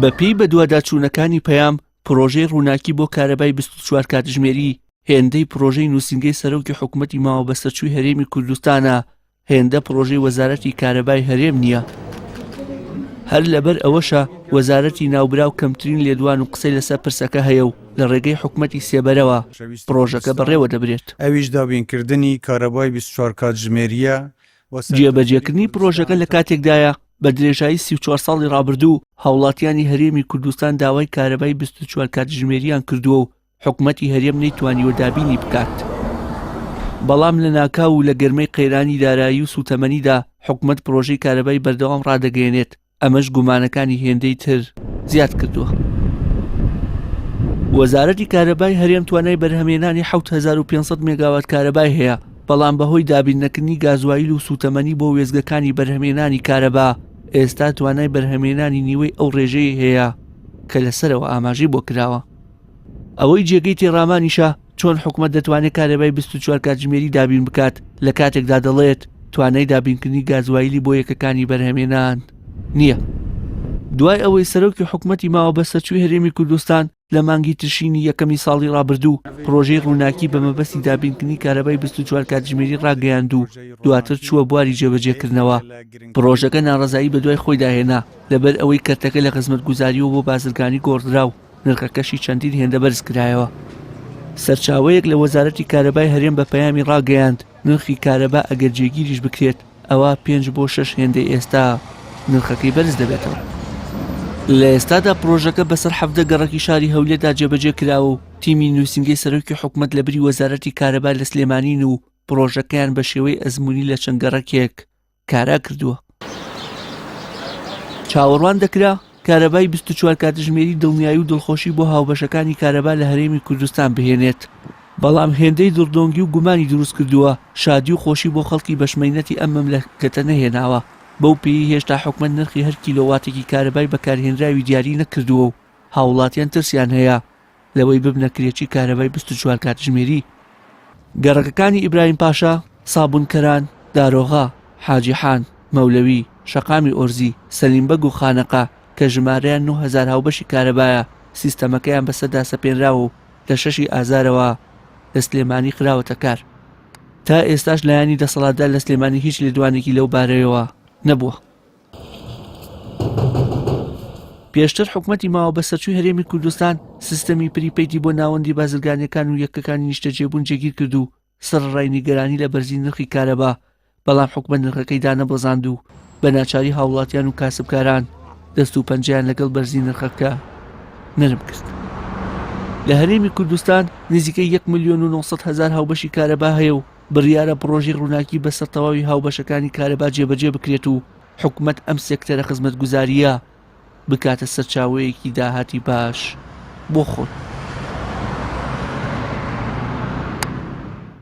بەپێی بەدواداچوونەکانی پەیام، پڕۆژەی ڕووناکی بۆ کارەبای 24 کاتژمێری هێندەی پڕۆژەی نووسینگەی سەرۆکی حکومەتی ماوەبەسەرچووی هەرێمی کوردستانە، هێندە پڕۆژەی وەزارەتی کارەبای هەرێم نییە. هەر لەبەر ئەوەشە وەزارەتی ناوبراو کەمترین لێدوان و قسەی لەسەر پرسەکە هەیە و لە ڕێگەی حکومەتی سێبەرەوە پڕۆژەکە بەڕێوە دەبرێت. ئەویش دابینکردنی کارەبای 24 کاتژمێرییە جێبەجێکردنی پڕۆژەکە لە کاتێکدایە، بە درێژایی 34 ساڵی ڕابردوو هاوڵاتیانی هەرێمی کوردستان داوای کارەبای 24 کاتژمێریان کردووە و حکومەتی هەرێم نەیتوانیوە دابینی بکات. بەڵام لەناکاو و لە گەرمەی قەیرانی دارایی و سووتەمەنیدا حکومەت پڕۆژەی کارەبای بەردەوام ڕادەگەیەنێت، ئەمەش گومانەکانی هێندەی تر زیاد کردووە. وەزارەتی کارەبای هەرێم توانای بەرهەمێنانی 7500 مێگاوات کارەبای هەیە، بەڵام بەهۆی دابین نەکردنی گازوایل و سووتەمەنی بۆ وێستگەکانی بەرهەمێنانی کارەبا، ئێستا توانای بەرهەمێنانی نیوەی ئەو ڕێژەیەی هەیە کە لە سەرەوە ئاماژەی بۆ کراوە. ئەوەی جێگەی تێڕامانیشە چۆن حکومەت دەتوانێت کارەبای 24 کاتژمێری دابین بکات لە کاتێکدا دەڵێت توانای دابینکردنی گازوایلی بۆ یەکەکانی بەرهەمێنان نییە. دوای ئەوەی سەرۆکی حکومەتی ماوە بەسەرچووی هەرێمی کوردستان لە مانگی تشرینی یەکەمی ساڵی ڕابردوو پڕۆژەی ڕووناکی بە مەبەستی دابینکردنی کارەبای 24 کاتژمێری ڕاگەیاند و دواتر چووە بواری جێبەجێکردنەوە پڕۆژەکە ناڕەزایی بەدوای خۆیدا هێنا لەبەر ئەوەی کەرتەکە لە خزمەتگوزاریەوە بۆ بازرگانی گۆڕدرا و نرخەکەشی چەندین هێندە بەرز کرایەوە. سەرچاوەیەک لە وەزارەتی کارەبای هەرێم بە پەیامی ڕاگەیاند، نرخی کارەبا ئەگەر جێگیریش بکرێت ئەوا پێنج بۆ شەش هێندەی ئێستا نرخەکەی بەرز دەبێتەوە. لە ئێستادا پڕۆژەکە بەسەر 17 گەڕەکی شاری هەولێردا جێبەجێ کراوە و تیمی نووسینگەی سەرۆکی حکومەت لە بری وەزارەتی کارەبا لە سلێمانین و پڕۆژەکەیان بە شێوەی ئەزموونی لە چەند گەڕەکێک کارا کردووە. چاوەڕوان دەکرا کارەبای 24 کاتژمێری دڵنیایی و دڵخۆشی بۆ هاوبەشەکانی کارەبا لە هەرێمی کوردستان بهێنێت، بەڵام هێندەی دڕدۆنگی و گومانی دروست کردووە، شادی و خۆشی بۆ خەڵکی بەشمەینەتی ئەم مەملەکەتە نەهێناوە، بەو پێیەی هێشتا حکومەت نرخی هەر کیلۆواتێکی کارەبای بەکارهێنراوی دیاری نەکردووە و هاوڵاتیان ترسیان هەیە لەوەی ببنە کرێچی کارەبای 24 کاتژمێری. گەڕەکەکانی ئیبراهیم پاشا، سابونکەران، دارۆغا، حاجی حان، مەولەوی، شەقامی ئۆرزی، سەلیم بەگ و خانەقا کە ژمارەیان 9000 هاوبەشی کارەبایە، سیستەمەکەیان بەسەردا سەپێنراوە و لە شەشی ئازارەوە لە سلێمانی خراوەتە کار. تا ئێستاش لایەنی دەسەڵاتدار لە سلێمانی هیچ لێدوانێکی لەو بارەیەوە نەبووە. پێشتر حکومەتی ماوە بەسەرچووی هەرێمی کوردستان سیستەمی prepaid ی بۆ ناوەندی بازرگانیەکان و یەکەکانی نیشتەجێبوون جێگیر کرد و سەرەڕای نیگەرانی لە بەرزی نرخی کارەبا بەڵام حکومەت نرخەکەی دانەبەزاند و بە ناچاری هاوڵاتیان و کاسبکاران دەست و پەنجەیان لەگەڵ بەرزی نرخەکە نەرم کرد. لە هەرێمی کوردستان نزیکەی 1 ملیۆن و 900 هەزار هاوبەشی کارەبا هەیە و بڕیارە پڕۆژەی ڕووناکی بەسەر تەواوی هاوبەشەکانی کارەبا جێبەجێ بکرێت و حکومەت ئەم سێکتەرە خزمەتگوزارییە بکاتە سەرچاوەیەکی داهاتی باش بۆ خۆی.